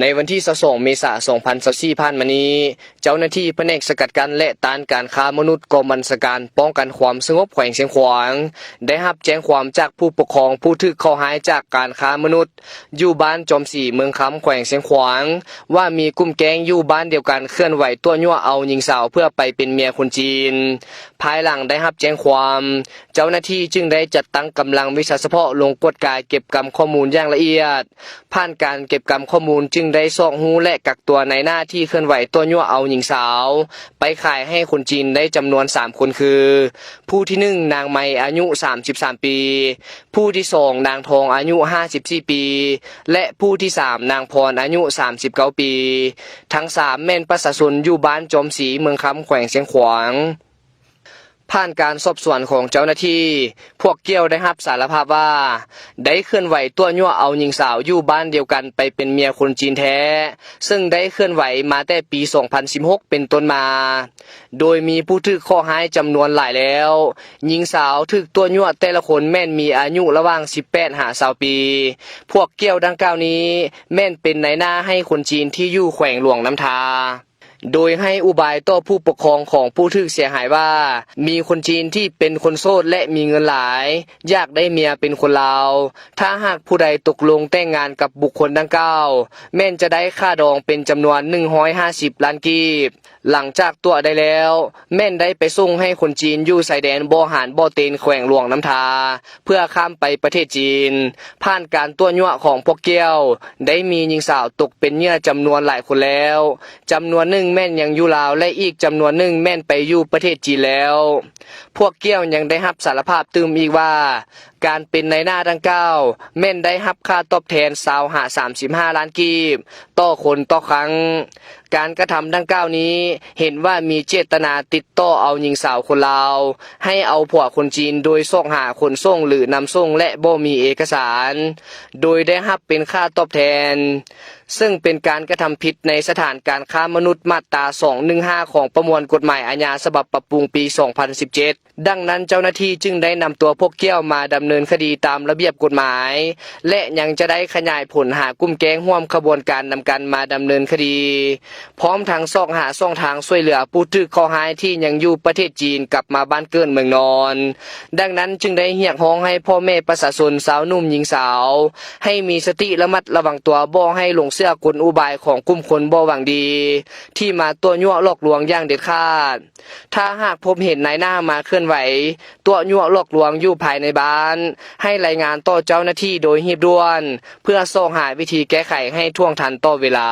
ໃນວັນທີຊາວສອງ ເມສາ ສອງພັນຊາວສີ່ ຜ່ານມານີ້, ເຈົ້າໜ້າທີ່ພະແນກສະກັດກັ້ນ ແລະ ຕ້ານການຄ້າມະນຸດ ກອງບັນຊາການປ້ອງກັນຄວາມສະຫງົບແຂວງຊຽງຂວາງ ໄດ້ຮັບແຈ້ງຄວາມຈາກຜູ້ປົກຄອງຜູ້ຖືກເຄາະຮ້າຍຈາກການຄ້າມະນຸດ ຢູ່ບ້ານຈອມສີ ເມືອງຄຳ ແຂວງຊຽງຂວາງ ວ່າມີກຸ່ມແກ້ງຢູ່ບ້ານດຽວກັນເຄື່ອນໄຫວຕົວະຍົວະເອົາຍິງສາວເພື່ອໄປເປັນເມຍຄົນຈີນ. ພາຍຫຼັງໄດ້ຮັບແຈ້ງຄວາມ, ເຈົ້າໜ້າທີ່ຈຶ່ງໄດ້ຈັດຕັ້ງກຳລັງວິຊາສະເພາະລົງກວດກາເກັບກຳຂໍ້ມູນຢ່າງລະອຽດ. ຜ່ານການເກັບກຳຂໍ້ມູນຈຶ່ງໄດ້ຊອກຮູ້ ແລະ ກັກຕົວນາຍໜ້າທີ່ເຄື່ອນໄຫວຕົວະຍົວະເອົາຍິງສາວໄປຂາຍໃຫ້ຄົນຈີນໄດ້ຈຳນວນສາມຄົນຄື, ຜູ້ທີໜຶ່ງ ນາງໄມ ອາຍຸສາມສິບສາມປີ, ຜູ້ທີສອງ ນາງທອງ ອາຍຸຫ້າສິບສີ່ປີ ແລະ ຜູ້ທີສາມ ນາງພອນ ອາຍຸສາມສິບເກົ້າປີ. ທັງສາມແມ່ນປະຊາຊົນຢູ່ບ້ານຈອມສີ ເມືອງຄຳ ແຂວງຊຽງຂວາງ. ຜ່ານການສອບສວນຂອງເຈົ້າໜ້າທີ່, ພວກກ່ຽວໄດ້ຮັບສາລະພາບວ່າ ໄດ້ເຄື່ອນໄຫວຕົວະຍົວະເອົາຍິງສາວຢູ່ບ້ານດຽວກັນໄປເປັນເມຍຄົນຈີນແທ້, ເຊິ່ງໄດ້ເຄື່ອນໄຫວມາແຕ່ປີສອງພັນສິບຫົກເປັນຕົ້ນມາ, ໂດຍມີຜູ້ຖືກເຄາະຮ້າຍຈຳນວນຫຼາຍແລ້ວ. ຍິງສາວຖືກຕົວະຍົວະແຕ່ລະຄົນແມ່ນມີອາຍຸລະຫວ່າງສິບແປດຫາຊາວປີ. ພວກກ່ຽວດັ່ງກ່າວນີ້ແມ່ນເປັນນາຍໜ້າໃຫ້ຄົນຈີນທີ່ຢູ່ແຂວງຫຼວງນ້ຳທາ. ໂດຍໃຫ້ອຸບາຍຕໍ່ຜູ້ປົກຄອງຂອງຜູ້ຖືກເສຍຫາຍວ່າ ມີຄົນຈີນທີ່ເປັນຄົນໂສດ ແລະ ມີເງິນຫຼາຍ ຢາກໄດ້ເມຍເປັນຄົນລາວ. ຖ້າຫາກຜູ້ໃດຕົກລົງແຕ່ງງານກັບບຸກຄົນດັ່ງກ່າວ, ແມ່ນຈະໄດ້ຄ່າດອງເປັນຈຳນວນໜຶ່ງຮ້ອຍຫ້າສິບລ້ານກີບ. ຫຼັງຈາກຕົວະໄດ້ແລ້ວ, ແມ່ນໄດ້ໄປສົ່ງໃຫ້ຄົນຈີນຢູ່ຊາຍແດນບໍ່ຫານບໍ່ເຕນ ແຂວງຫຼວງນ້ຳທາ ເພື່ອຂ້າມໄປປະເທດຈີນ. ຜ່ານການຕົວະຍົວະຂອງພວກກ່ຽວ, ໄດ້ມີຍິງສາວຕົກເປັນເຫຍື່ອຈຳນວນຫຼາຍຄົນແລ້ວ. ຈຳນວນໜຶ່ງແມ່ນຍັງຢູ່ລາວ ແລະ ອີກຈຳນວນໜຶ່ງແມ່ນໄປຢູ່ປະເທດຈີນແລ້ວ. ພວກກ່ຽວຍັງໄດ້ຮັບສາລະພາບຕື່ມອີກວ່າ ການເປັນນາຍໜ້າດັ່ງກ່າວ ແມ່ນໄດ້ຮັບຄ່າຕອບແທນຊາວຫາສາມສິບຫ້າລ້ານກີບຕໍ່ຄົນຕໍ່ຄັ້ງ. ການກະທຳດັ່ງກ່າວນີ້ ເຫັນວ່າມີເຈດຕະນາຕິດຕໍ່ເອົາຍິງສາວຄົນລາວ ໃຫ້ເອົາຜົວຄົນຈີນ ໂດຍຊອກຫາຂົນສົ່ງ ຫຼື ນຳສົ່ງ ແລະ ບໍ່ມີເອກະສານ ໂດຍໄດ້ຮັບເປັນຄ່າຕອບແທນ, ເຊິ່ງເປັນການກະທຳຜິດໃນສະຖານການຄ້າມະນຸດ ມາດຕາສອງໜຶ່ງຫ້າ ຂອງປະມວນກົດໝາຍອາຍາສະບັບປັບປຸງປີສອງພັນສິບເຈັດ. ດັ່ງນັ້ນເຈົ້າໜ້າທີ່ຈຶ່ງໄດ້ນຳຕົວພວກກ່ຽວມາດຳເນີນຄະດີຕາມລະບຽບກົດໝາຍ ແລະ ຍັງຈະໄດ້ຂະຫຍາຍຜົນຫາກຸ່ມແກ້ງຮ່ວມຂະບວນການນຳກັນມາດຳເນີນຄະດີ, ພ້ອມທັງຊອກຫາຊ່ອງທາງຊ່ວຍເຫຼືອຜູ້ຖືກເຄາະຮ້າຍທີ່ຍັງຢູ່ປະເທດຈີນກັບມາບ້ານເກີດເມືອງນອນ. ດັ່ງນັ້ນຈຶ່ງໄດ້ຮຽກຮ້ອງໃຫ້ພໍ່ແມ່ປະຊາຊົນຊາວໜຸ່ມຍິງສາວ ໃຫ້ມີສະຕິລະມັດລະວັງຕົວ, ບໍ່ໃຫ້ຫຼົງເຊື່ອກົນອຸບາຍຂອງກຸ່ມຄົນບໍ່ຫວັງດີ ທີ່ມາຕົວະຍົວະຫຼອກລວງຢ່າງເດັດຂາດ. ຖ້າຫາກພົບເຫັນນາຍໜ້າມາເຄື່ອນໄຫວຕົວະຍົວະຫຼອກລວງຢູ່ພາຍໃນບ້ານ, ໃຫ້ລາຍງານຕໍ່ເຈົ້າໜ້າທີ່ໂດຍຮີບດ່ວນ ເພື່ອຊອກຫາວິທີແກ້ໄຂໃຫ້ທ່ວງທັນຕໍ່ເວລາ.